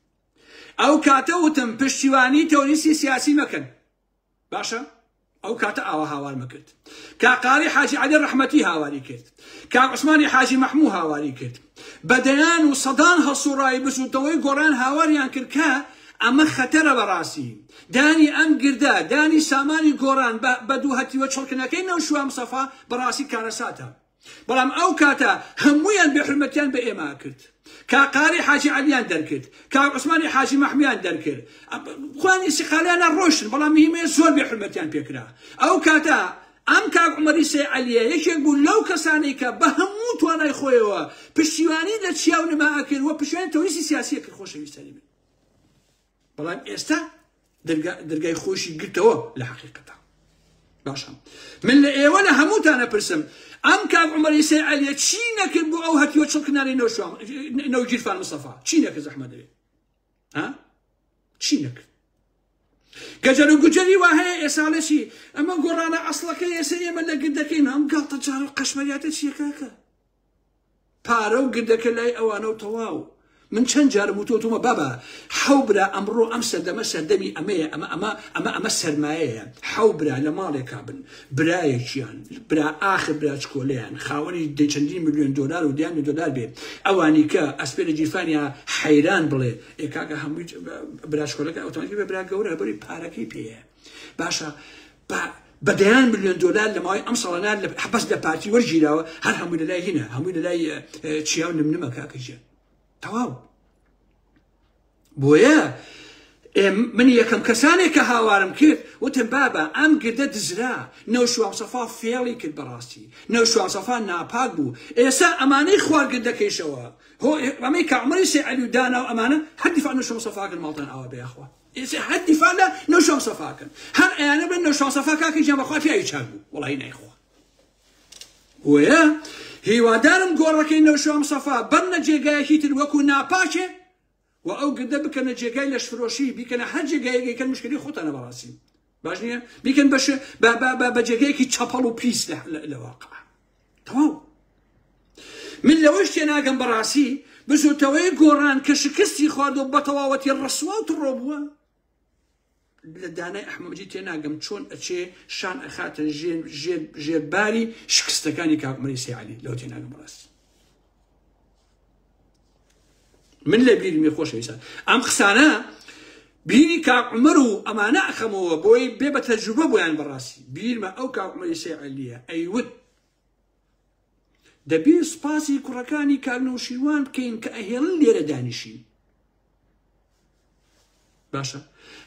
ئەو کاتە وتم پشتیوانی تۆریستی سیاسی مەکەن باشە ئەو کاتە ئاوا هاوارمە کرد کاک قاری حاجی عەلی ڕەحمەتی هاواری کرد کاک عوسمانی حاجی مەحموو هاواری کرد بە دەیان و سەدان هەڵسوڕاوی بزوتنەوەی گۆڕان هاواریان کرد کە ئەمە خەتەرە بەڕاستی دانی ئەم گردە دانی سامانی گۆڕان بە دوو هەتیوە چڵکنەکەی نەوشوا مستەفا بەڕاستی کارەساتە بەڵام ئەو کاتە هەموویان بێ حورمەتیان بە ئێمە کرد کاک قاری حاجی عەلیان دەرکرد کاک عوسمانی حاجی مەحمیان دەرکرد خۆیان ئیستیقالیانە ڕۆشتن بەڵام مهمەیە زۆر بێ حورمەتیان پێکرا ئەو کاتە ئەم کاک عومەری سەی عەلیە یەکێک بوو لەو کەسانەی کە بە هەموو توانای خۆیەوە پشتیوانی لە چیا و نما ئەکرد و پشتیوانی تەوریسی سیاسی کرد خۆشەویستانی من بەڵام ئێستا دەرگای خۆشی گرتەوە لە حقیقەتە باشە من لە ئێوە لە هەمووتانە پرسم ئەم کاک عمەری سەی عەلیە چی نەکرد بۆ ئەو هەتیوە چڵکنانەی نەوگیرفان مستەفا چی نەکرد زەحمەت دەوێت ها چی نەکرد گەجەر و گوجەری وا هەیە ئێساڵێ چی ئەمە گۆڕانە ئەسڵەکە ئێستا ئێمە لە گردەکەین ئەم گاڵتە جار و قەشمەریاتە چیە کاکە پارە و گردەکە لای ئەوانە و تەواو. من چەند جارم وتووە وتومە بابە حەو برا ئەمڕۆ ئەم سەردەمە سەردەمی ئەمەیە ئەمە ئەمە ئەمە ئەمە سەرمایەیە حەو برا لە ماڵێکا بن برایەکیان برا ئاخر برا چکۆلەیان خاوەنی دە چەندین ملیۆن دۆلار و دەیان ملیۆن دۆلار بێ ئەوانی کە ئەسپێ لە گیرفانیا حەیران بڵێ ئێ کاکە هەمووی برا چکۆلەکە ئۆتۆماتیکی بێ برا گەورە بەری پارەکەی پێیە باشە با بە دەیان ملیۆن دۆلار لە ماوەی ئەم ساڵانە لە بەس لە پارتی وەرگیراوە هەر هەمووی لە لای هینە هەمووی لە لای چیا و نمنمە کاکە گیان تەواو بۆیە من یەکەم کەسانێک کە هاوارم کرد وتم بابە ئەم گردە دزرا نەوشوام سەفا فێڵی کرد بەڕاستی نەوشوام سەفا ناپاک بوو ئێستا ئەمانەی خوار گردەکەیشەوە هۆ ئەمەی کە عمری سێ عەلی و دانا و ئەمانە هەر دیفاع نەوشوام سەفاکەن ماڵتان ئاوا بێ یاخوا ئێستا هەر دیفاع لە نەوشام سەفاکەن هەر ئەیانە بڵێن نەوشام سەفا کاکە گیان بەخوا پیاوی چاک بوو وەڵی نایخوا بۆیە هیوادارم گۆڕەکەی نەوشام سەفا بەرنە جێگایەکی تر وەکو ناپاکێ و ئەو گردە بکەنە جێگای لەشفرۆشی بیکەنە هەر جێگایەکە مشکلی خۆتانە بەڕاستی باش نییە بیکەن بەش بە جێگەیەکی چەپەڵ و پیس لە واقع تەواو من لەوەش تێناگەم بەڕاستی بزوتەوەی گۆڕان کە شکستی خواردو بەتەواوەتی ڕسوا و تڕۆ بووە لە دانای ئەحمەجی تێناگەم چۆن ئەچێ شان ئەخاتە ژێر ژێر ژێرباری شکستەکانی کاک عومەری سەی عەلی لەوە تێناگەم بەڕاستی من لە بیرمی خۆشەویستان ئەم قسانە بیری کاک عومەر و ئەمانە ئەخەمەوە بۆی بێ بە تەجروبە بۆیان بەڕاستی بیرمە ئەو کاک عومەری سەی عەلیە ئەیوت دەبێ سوپاسی کوڕەکانی کاک نەوشیروان بکەین کە ئەهێڵن لێرە دانیشین باشە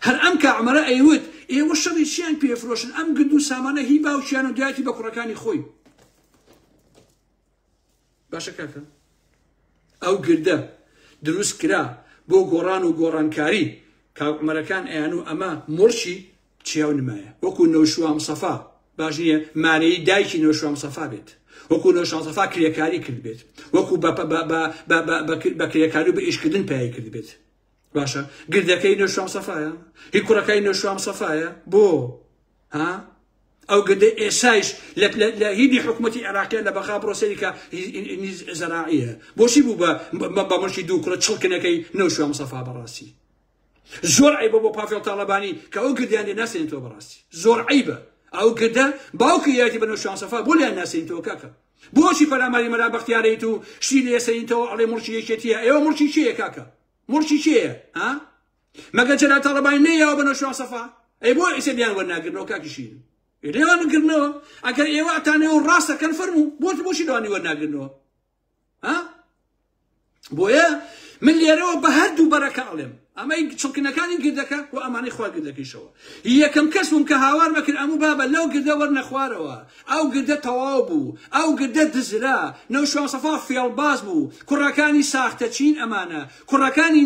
هەر ئەم کاعمەرە ئەیوت ئێوە شەڕی چیان پێفرۆشن ئەم گرد و سامانە هی باوکیان و دوایەتی بە کوڕەکانی خۆی باشە کاکە ئەو گردە دروست کرا بۆ گۆڕان و گۆڕانکاری کاک عمەرەکان ئەیان و ئەمە موڵکی چیا و نمایە وەکو نەوشوام سەفا باش نییە مارەی دایکی نەوشوام سەفا بێت وەکو نەوشوام سەفا کرێکاری کرد بێت وەکو بە کرێکاری و بە ئیشکردن پای کرد بێت باشە گردەکەی نەوشوام سەفایە هی کوڕەکەی نەوشوام سەفایە بۆ ها ئەو گردە ئێسایش لە هینی حکوومەتی عێراقیە لە بەغا بڕۆ سەریکە زەراعیە بۆچی بوو بە مڵکی دوو کوڕە چڵکنەکەی نەوشوام سەفا بەڕاستی زۆر عەیبە بۆ پافێڵ تاڵەبانی کە ئەو گردیان لێ ناسێنێتەوە بەڕاستی زۆر عەیبە ئەو گردە باوکی یاتی بە نەوشیروان سەفا بۆ لێیان ناسێنیتەوە کاکە بۆچی پەلاماری مەلا بەختیارەیت و شتی لێ سەینتەوە ئەڵێ مڵکی یەکێتیە ئێوە مڵکی کێیە کاکە مڵکی کێیە ها مەگەر جەلال تاڵەبانی نەیاوە بە نەوشیروان سەفا ئەی بۆ ئیسە لیان وەرناگرنەوە کاکی شیرین لێوان گرنەوە ئەگەر ئێوە ئەتانەوە ڕاستەکەن فەرموو بۆ بۆچی لەوانی وەرناگرنەوە ها بۆیە من لێرەوە بە هەردوو بەرەکە ئەڵێم ئەمەی چڵکنەکانی گردەکە و ئەمانەی خوا گردەکەیشەوە یەکەم کەس بووم کە هاوار مەکرد ئەموو بابە لەو گردە وەرنە خوارەوە ئەو گردە تەواو بوو ئەو گردە دزرا نەوشیروان سەفا فێڵباز بوو کوڕەکانی ساختەچین ئەمانە کوڕەکانی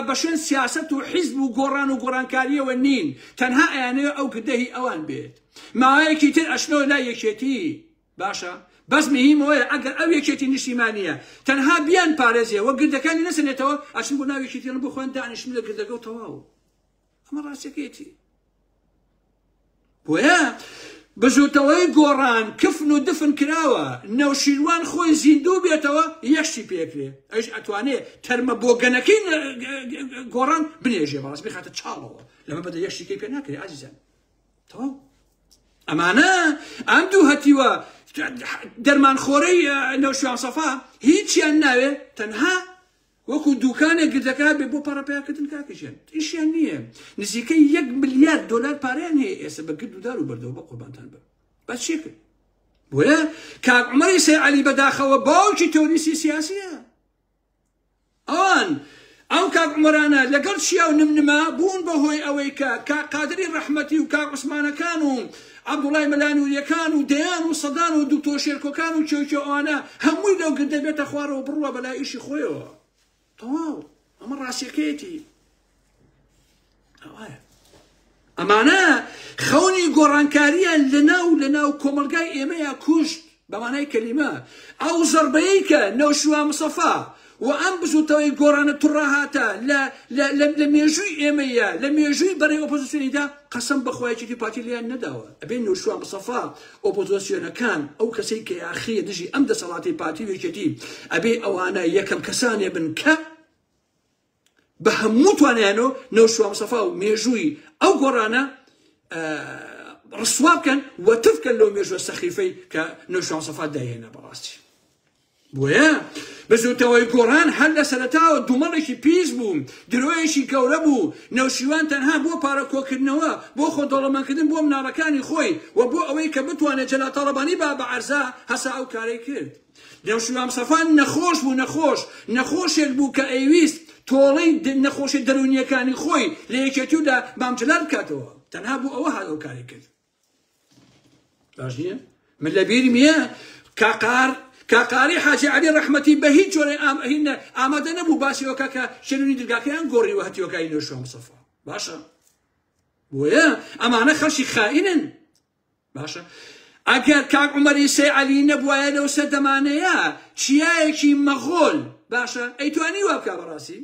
بە شوێن سیاسەت و حیزب و گۆڕان و گۆڕانکاریەوە نین تەنها ئەیانەوێ ئەو گردە هی ئەوان بێت ماوەیەکی تر ئەچنەوە لای یەکێتی باشە بەس مهیم ئەوەیە ئەگەر ئەو یەکێتی نیشتیمانیە تەنها بیان پارێزێ وە گردەکانی نەسەنێتەوە ئەچن بۆ ناو یەکێتی بۆ خۆیان دانیشن لە گردەکە و تەواو ئەمە ڕاستەکەیەتی بۆیە بزوتەوەی گۆڕان کفن و دفن کراوە نەوشیروان خۆی زیندوو بێتەوە یەکشی پێکرێ ئەوش ئەتوانێ تەرمە بۆگەنەکەی گۆڕان بنێژێ بەڕاست بخاتە چاڵەوە لەمە بەدە یەکشیکەی پێ ناکرێ ئازیزان تەواو ئەمانە ئەم دوو هەتیوە دەرمانخۆرەی نەوشیروان سەفا هیچیان ناوێ تەنها وەکو دوکانێک گردەکە بێ بۆ پارە پیاکردن کاکەژیان ئیشیان نییە نزیکەی یەک ملیارد دۆلار پارەیان هەیە ئێستا بە گرد و دار و بەردەوە بە قوربانتان بم بە چی کرد بۆیە کاک عومەری سەی عەلی بەداخەوە باوکی تۆریسی سیاسیە ئەوان ئەو کاک عومەرانە لەگەڵ چیا و نمنما بوون بە هۆی ئەوەی کە کاک قادری ڕەحمەتی و کاک عوسمانەکان و عەبدوڵای مەلا نوریەکان و دەیان و سەدان و دکتۆر شێرکۆکان و کێو کێو ئەوانە هەمووی لەو گردە بێتە خوارەوە بڕوا بەلای ئیشی خۆیەوە تەواو ئەمە ڕاستیەکەیەتی ئەوایە ئەمانە خەونی گۆڕانکاریان لەناو لەناو کۆمەڵگای ئێمەیا کوشت بەمانای کەلیمە ئەو زەربەیەی کە نەوشیروان مستەفا و ئەم بزوتەوەی گۆڕانە توڕەهاتە لە لە مێژووی ئێمەیە لە مێژووی بەرەی ئۆپۆزیسیۆنیدا قەسەم بەخوا یەکێتی پارتی لێیان نەداوە ئەبێ نەوشیروان مستەفا ئۆپۆزیسیۆنەکان ئەو کەسەی کە یاخیە دژی ئەم دەسەڵاتی پارتی و یەکێتی ئەبێ ئەوانە یەکەم کەسانێ بن کە بە هەموو توانایانەوە نەوشیروان مستەفا و مێژووی ئەو گۆڕانە ڕسوا بکەن و تف بکەن لەو مێژوە سەخیفەی کە نەوشیروان مستەفا دایهێنا بەڕاستی بۆیە بزوتەوەی گۆڕان هەر لە سەرەتاوە دومەڵێکی پیس بوو درۆیەکی گەورە بوو نەوشیروان تەنها بۆ پارە کۆکردنەوە بۆ خۆ دەوڵەمەندکردن بۆ مناڵەکانی خۆی و بۆ ئەوەی کە بتوانێت جەلال تاڵەبانی با بە عەرزا هەسا ئەو کارەی کرد نەوشیروان مستەفا نەخۆش بوو نەخۆش، نەخۆشێک بوو کە ئەیویست تۆڵەی نەخۆشیە دەروونیەکانی خۆی لە یەکێتی و لە مام جەلال بکاتەوە، تەنها بۆ ئەوە هات ئەو کارەی کرد. باش نییە؟ من لە بیرمیە کاقار کاقاری حاجی عەلی ڕەحمەتی بە هیچ جۆرێ ئامادە نەبوو باسی ئەوکا کە شێرونی درگاکەیان گۆڕیوە هەتیوەکانی نەوشیروان مستەفا. باشە بۆیە ئەمانە خەڵکی خائینن. باشە ئەگەر کاک عومەری سەی عەلی نەبوایە لەو سەردەمانەیە چیایەکی مەغۆل باشە ئەیتوانی وا بکا بەڕاستی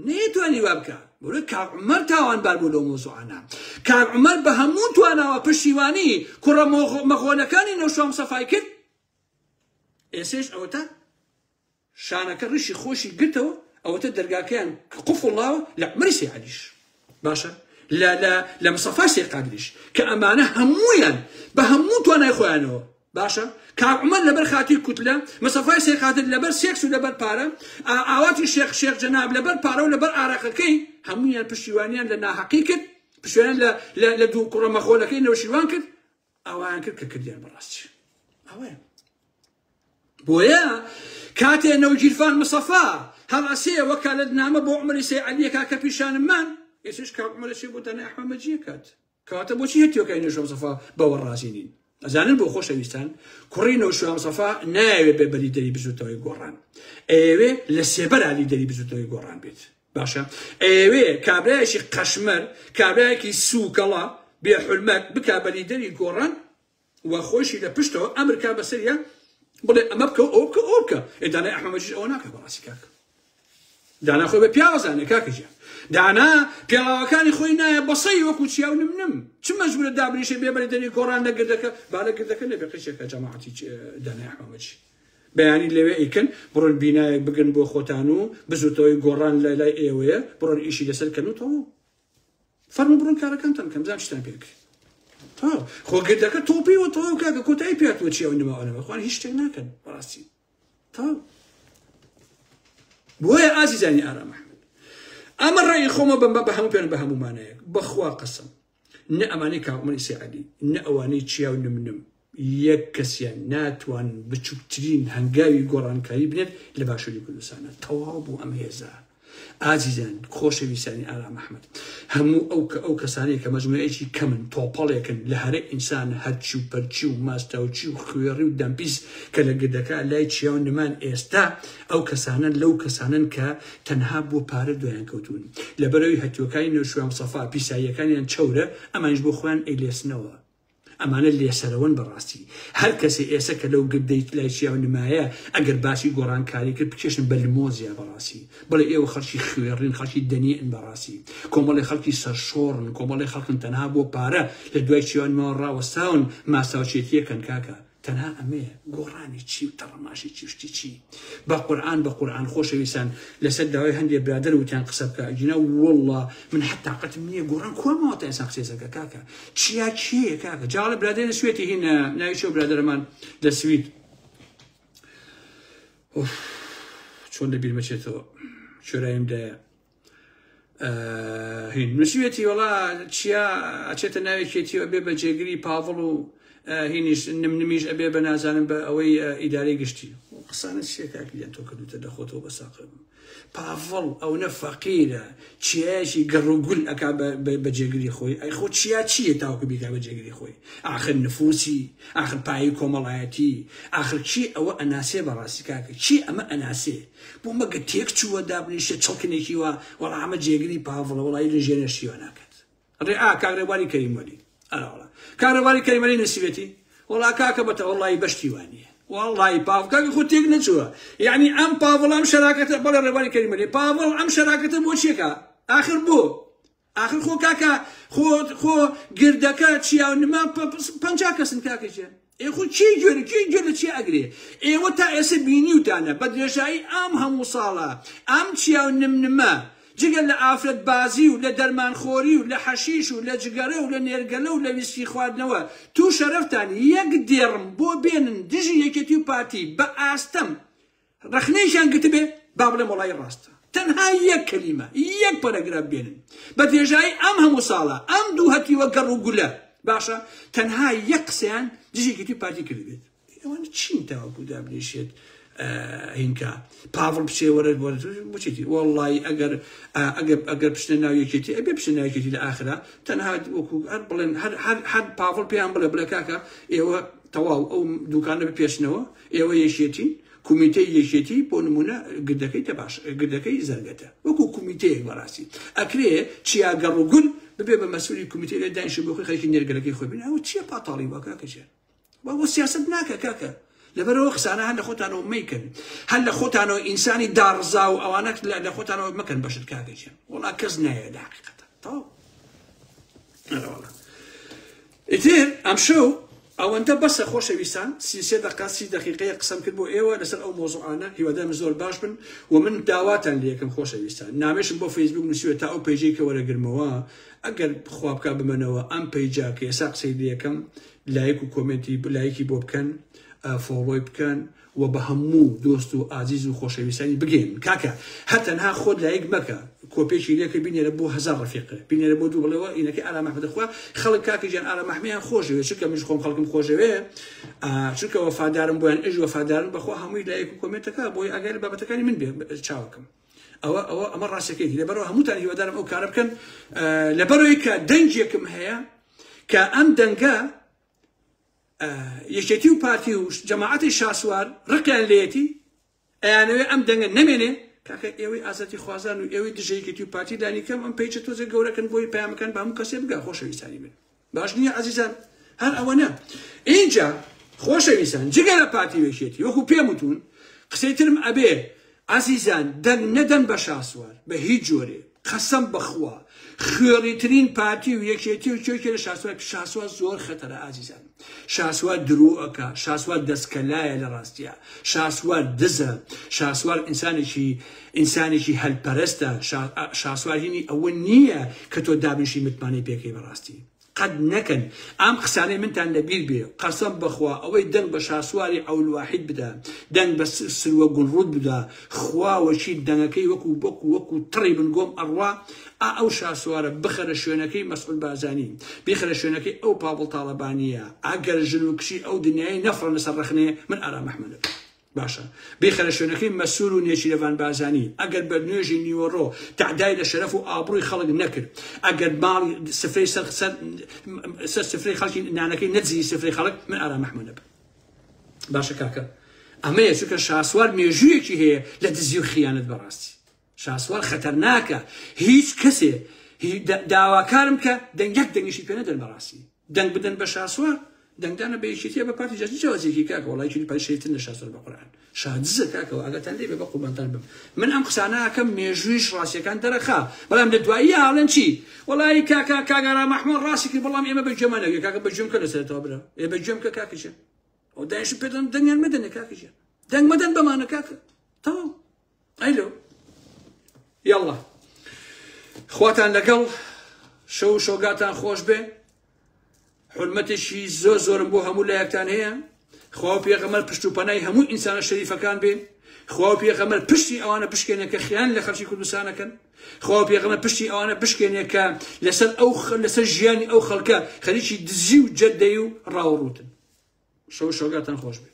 نەیتوانی وا بکا بۆ کاک عومەر تاوانبار بوو لەو مۆزوعانە کاک عومەر بە هەموو تواناوە پشتیوانی کوڕە مەغۆلەکانی نەوشیروان مستەفای کرد ئێسێش ئەوەتا شانەکە ڕیشی خۆشی گرتەوە ئەوەتە دەرگاکەیان قفڵ لاوە لە عومەری سەی عەلیش باشە لە لە لە مستەفای سەی قادریش کە ئەمانە هەموویان بە هەموو توانای خۆیانەوە باشە کاک عومەر لەبەر خاتی کوتلە مستەفای سەی قادر لەبەر سێکس و لەبەر پارە ئاواتی شێخ شێخ جەناب لەبەر پارە و لەبەر ئارەقەکەی هەموویان پشتیوانیان لە ناحەقی کرد پشتیوانیان لە لە لە دوو کوڕە مەخۆلەکەی نەوشیروان کرد ئەوان کرد کە کردیان بەڕاستی ئەوەیە بۆیە کاتێ نەوگیرفان مستەفا هەڵئەسێ وەکالەتنامە بۆ عومەری سەی عەلیەکا کە پیشانم مان ئێستاش کاک عومەر ئەچێ بۆ دانای ئەحمەد مەجیە کات کەواتە بۆچی هەتیۆکای نەوشیروان مستەفا بەوە ڕازی نین ئەزانن بۆ خۆشەویستان کوڕی نەوشیروان مستەفا نایەوێ بێ بە لیدەری بزوتنەوەی گۆڕان ئەیەوێ لە سێبەرا لیدەری بزوتنەوەی گۆڕان بێت باشە ئەیەوێ کابرایەکی قەشمەر کابرایەکی سوکەڵە. بێ حورمەت بکا بە لیدەری گۆڕان و خۆیشی لە پشتەوە ئەمر کا بەسەریا بڵێ ئەمە بکە و ئەوە بکە ئەوە بکە. ئێ دانای ئەحمەد مەجیدیش ئەوە ناکا بەڕاستی کاکە. دانا خۆی بە پیاوە زانێ کاکە گیان. دانا پێڵاوەکانی خۆی نایە بەسەی وەکو چیا و نمنم. چ مەجبورە دابنیشێ بێ بەری دەری گۆڕان لە گردەکە با لە گردەکە نەبێ قیچێکە جەماعەتی دانای ئەحمەد مەجید. بەیانی لەوێ ئەیکەن بڕۆن بینایەک بگرن بۆ خۆتان و بزوتەوەی گۆڕان لە لای ئێوەیە بڕۆن ئیشی لەسەر کەن و تەواو. فەرموو بڕۆن کارەکانتان بکەن بزانم چیتان پێ کرد. تەواو خۆ گردەکە تۆپیوە تەواو کاکە کۆتایی پێاتوە چی ئەو نما ئەو خوان هیچ شتێک ناکەن بەڕاستی تەواو. بۆیە ئازیزانی ئارام ئەحمەد ئەمە ڕێی خۆمە بەم بە هەموو پێن بە هەموو مانایەک بەخوا قەسەم نە ئەمانەی کاکمەنی سیعدی نە ئەوانەی چیا و نمنم یەک کەسیان ناتوان بچوکترین هەنگاوی گۆڕانکاری بنێت لە باشووری کوردستانە. تەواو بوو ئەم هێزە. ئازیزان، خۆشەویستانی ئارام ئەحمەد، هەموو ئەو کە ئەو کەسانەی کە مەجموعەیەکی کەمن، تۆپەڵێکن لە هەرە ئینسان هەرچی و پەرچی و ماستاوچی و خوێڕی و دەمپیس کە لە گردەکە لای چیا و نمان ئێستا ئەو کەسانەن لەو کەسانەن کە تەنها بۆ پارە دوایان کەوتوون. لەبەرئەوەی هەتیوەکانی نەوشیروان مستەفا پیساییەکانیان چەورە، ئەمانیش بۆ خۆیان ئەیلێسنەوە. ئەمانە لێسەرەوەن بەڕاستی هەر کەسێ ئێسە کە لەو گردەی لای چیاو نمایە ئەگەر باسی گۆڕانکاری کرد بکێشن بە لمۆزیا بەڕاستی بڵێ ئێوە خەڵکی خوێڕین خەڵکی دەنیئن بەڕاستی کۆمەڵی خەڵکی سەرشۆڕن کۆمەڵی خەڵکن تەنها بۆ پارە لە دوای چیاو نماوە ڕاوەستاون ماستاوچێتیەکەن کاکە تەنها ئەمەیە گۆڕانی چی و تەڕەماشی چی و شتی چی بە قورئان بە قورئان خۆشەویستان لەسەر داوای هەندێ برادەر وتیان قسە بکە ئەگینا واللە من حەت تاقەتم نییە گۆڕان کوا ماوە تا ئینسان قسەی سەر کاکە چیا کێیە کاکە جاڵە برادەر لە سوێتی هین ناوی چۆ برادەرەمان لە سوید چۆن لە بیرمەچێتەوە چۆرایم دایە هین نووسیوێتی وەڵا چیا ئەچێتە ناوێکێتی ئەبێ بە جێگری پاڤڵ و هینیش نمنمیش ئەبێ بە نازانم بە ئەوەی ئیدارەی گشتی قسانە چیە کاکیان تۆ کردوتە لە خۆتەوە بە ساقم پاڤڵ ئەونە فەقیرە چیایەکی گەڕ و گول ئەکا بە جێگری خۆی ئەی خۆ چیا چییە تاوەکو بیکا بە جێگری خۆی ئاخر نفوسی ئاخر پایەی کۆمەڵایەتی ئاخر کی ئەوە ئەناسێ بەڕاستی کاکە کی ئەمە ئەناسێ بۆ مەگە تێک چووە دابنیشێ چڵکنێکی وا وەڵا ئەمە جێگری پاڤڵە وەڵی لە ژێنە شیوە ناکات ڕێ ئا کاک ڕێبواری کەریم وەلی ئەرا وەڵا کاک ڕێبواری کەریم وەلی نووسیوێتی وەڵا کاکە بەتە وەڵی بەشتی وانیە وەڵی پاڤ کاکە خۆ تێک نەچووە یعنی ئەم پاڤڵ ئەم شەراکەتە بەڵێ ڕێبواری کەریم وەلی پاڤڵ ئەم شەراکەتە بۆ چیەکە ئاخر بۆ ئاخر خۆ کاکە خۆ خۆ گردەکە چیا و نما 50 کەسن کاکە گیان ئێ خۆ کێ گوێ کێ گوێ لە چیا ئەگرێ ئێوە تا ئێستا بینیوتانە بە درێژایی ئەم هەموو ساڵە ئەم چیا و نمنمە جگە لە ئافرەت بازی و لە دەرمانخۆری و لە حەشیش و لە جگەرە و لە نێرگەلە و لە ویسکی خواردنەوە تو شەرەفتان یەک دێڕم بۆ بێنن دژی یەکێتی و پارتی بە ئاستەم ڕەخنەیشیان گرتبێ با بڵێم وەڵایی ڕاستە تەنها یەک کەلیمە یەک پەرەگراف بێنن بە درێژایی ئەم هەموو ساڵە ئەم دوو هەتیوە گەڕ و گولە باشە تەنها یەک قسەیان دژی یەکێتی پارتی کردبێت ئەوانە چین تاوەکو دابنیشێت هینکە پاڤڵ بچێ وەرە بچێتی وەڵی ئەگەر ئەگەر ئەگەر بچنە ناو یەکێتی ئەبێ بچنە ناو یەکێتی لە ئاخرا تەنها وەکو هەر بڵێن هەر هەر هەر پاڤڵ پێیان بڵێ بڵێ کاکە ئێوە تەواو ئەو دوکانە بپێچنەوە ئێوە یەکێتین کومیتەی یەکێتی بۆ نمونە گردەکەی تەباش گردەکەی زەرگەتە وەکو کومیتەیەک بەڕاستی ئەکرێ چیا گەڕ و گول ببێ بە مەسولی کومیتەی لێ دانیشێ بۆ خۆی خەریکی نێرگەلەکەی خۆی بن ئەوە چییە پاتاڵی وا کاکە گیان بۆ سیاسەت ناکە کاکە لەبەرەوە قسانە هەر لە خۆتانەوە مەیکەن هەر لە خۆتانەوە ئینسانی داڕزا و ئەوانە لە خۆتانەوە مەکەن بەشت کاکە گیان وەڵا کەس نایە لە حەقیقەتە تەواو ئەرەوەڵا ئیتر ئەمشەو ئەوەندە بەسە خۆشەویستان، 33 دەقە 30 دەقیقەیە قسەم کرد بۆ ئێوە لەسەر ئەو مۆزوعانە، هیوادارم زۆر باش بن و من داواتان لێکەم خۆشەویستان، نامەیشم بۆ فەیسبوک نووسیوە تا ئەو page ەی کە وەرەگرمەوە ئەگەر خوا بکا بمەنەوە ئەم page ە کە ئێستا قسەی لێکەم لایک و comment ی like ی بۆ بکەن follow ی بکەن و بە هەموو دۆست و ئازیز و خۆشەویستانی بگەیەنن کاکە هەر تەنها خۆت لایک مەکە کۆپێکی لێکە بینێرە بۆ هەزار ڕەفیقە بینێرە بۆ دوو بڵێوە ئینەکەی ئارام ئەحمەدە خوا خەڵک کاکە گیان ئارام ئەحمەیان خۆشەوێ چونکە منیش خۆم خەڵکم خۆشەوێ چونکە وەفادارم بۆیان ئەژ وەفادارن بەخوا هەمووی لایک و comment ەکە بۆی ئەگەر بابەتەکانی من بێ چاوەکەم ئەوە ئەوە ئەمە ڕاستەکەیتی لەبەرەوە هەمووتان هیوادارم ئەو کارە بکەن لەبەرەوەی کە دەنگێکم هەیە کە ئەم دەنگە یەکێتی و پارتی و جەماعەتی شاسوار ڕقیان لێیەتی ئەیانەوێ ئەم دەنگە نەمێنێ کاکە ئێوەی ئازادی خوازان و ئێوەی دژە یەکێتی و پارتی لانی کەم ئەم page ە تۆزێک گەورەکەن بۆی پەیامەکان بە هەموو کەسێ بگا خۆشەویستانی من. باش نییە عەزیزان هەر ئەوەنە ئینجا خۆشەویستان جگە لە پارتی و یەکێتی وەکو پێم وتون قسەی ترم ئەبێ عەزیزان دەنگ نەدەن بە شاسوار بە هیچ جۆرێ قەسەم بەخوا خوێڕیترین پارتی و یەکێتی و کێ لە شاسوار شاسوار زۆر خەتەرە ئازیزان شاسوار درۆ ئەکا شاسوار دەستکەلایە لە ڕاستیا شاسوار دزە شاسوار ئینسانێکی ئینسانێکی هەلپەرستە شاسوار هینی ئەوە نییە کە تۆ دابنیشی متمانەی پێکەی بەڕاستی قەت نەکەن ئەم قسانەی منتان لەبیر بێ قەسەم بەخوا ئەوەی دەنگ بە شاسواری عەولواحید بدا دەنگ بە سروە گوڵڕوت بدا خوا وەکیل دەنگەکەی وەکو وەکو وەکو تڕی بن گۆم ئەڕوا ئا ئەو شاسوارە بخەرە شوێنەکەی مەسعود بارزانی بیخەرە شوێنەکەی ئەو پاڤڵ تاڵەبانیە ئەگەر ژن و کچی ئەو دنیای نەفڕنە سەر ڕەخنەیە من ئارام ئەحمەدم. باشە بیخەرە شوێنەکەی مەسرور و نێچیرەڤان بارزانی ئەگەر بە نوێژی نیوەڕۆ تەعدای لە شەرەف و ئابڕوی خەڵک نەکرد ئەگەر ماڵی سفرەی سەر سەر سەر سفرەی خەڵکی نانەکەی نەدزی سفرەی خەڵک من ئارام ئەحمەدە بم باشە کاکە ئەمەیە چونکە شاسوار مێژوویەکی هەیە لە دزی و خیانەت بەڕاستی شاسوار خەتەرناکە هیچ کەسێ داواکارم کە دەنگ یەک دەنگیشی پێ نەدەن بەڕاستی دەنگ بدەن بە شاسوار دەنگدانە بە یەکێتیە بە پارتی جاجی جیاوازیەکی کاکە وەڵای یەکێتی پارتی شەریفتر لە شاسوار بە قورئان شادزە کاکەوە ئاگاتان لێ بێ بە قوربانتان بم من ئەم قسانە ئەکەم مێژوویش ڕاستیەکان دەرەخا بەڵام لە دوایی ئاڵێن چی وەڵای کاکە کاک ئارام ئەحمەد ڕاستی کرد بەڵام ئێمە بە گوێمان نەگرێ کاکە بە گوێم کە لە سەرەتاوە برا ئێ بە گوێم کە کاکە گیان ئەو دانیشت پێدەن دەنگیان مەدەنێ کاکە گیان دەنگ مەدەن بەمانە کاکە تەواو ئەیلۆ یاڵا خواتان لەگەڵ شەو شەوگاتان خۆش بێ حرمەتێکی زۆر زۆرم بۆ هەموو لایەکتان هەیە خوا و پێغەمبەر پشت و پەنای هەموو ئینسانە شەریفەکان بێ خوا و پێغەمبەر پشتی ئەوانە بشکێنێ کە خیان لە خەڵکی کوردستانەکەن خوا و پێغەمبەر پشتی ئەوانە بشکێنێ کە لەسەر ئەو لەسەر ژیانی ئەو خەڵکە خەریکی دزی و جەدەی و ڕاوڕوتن شەو شەوگاتان خۆش بێ.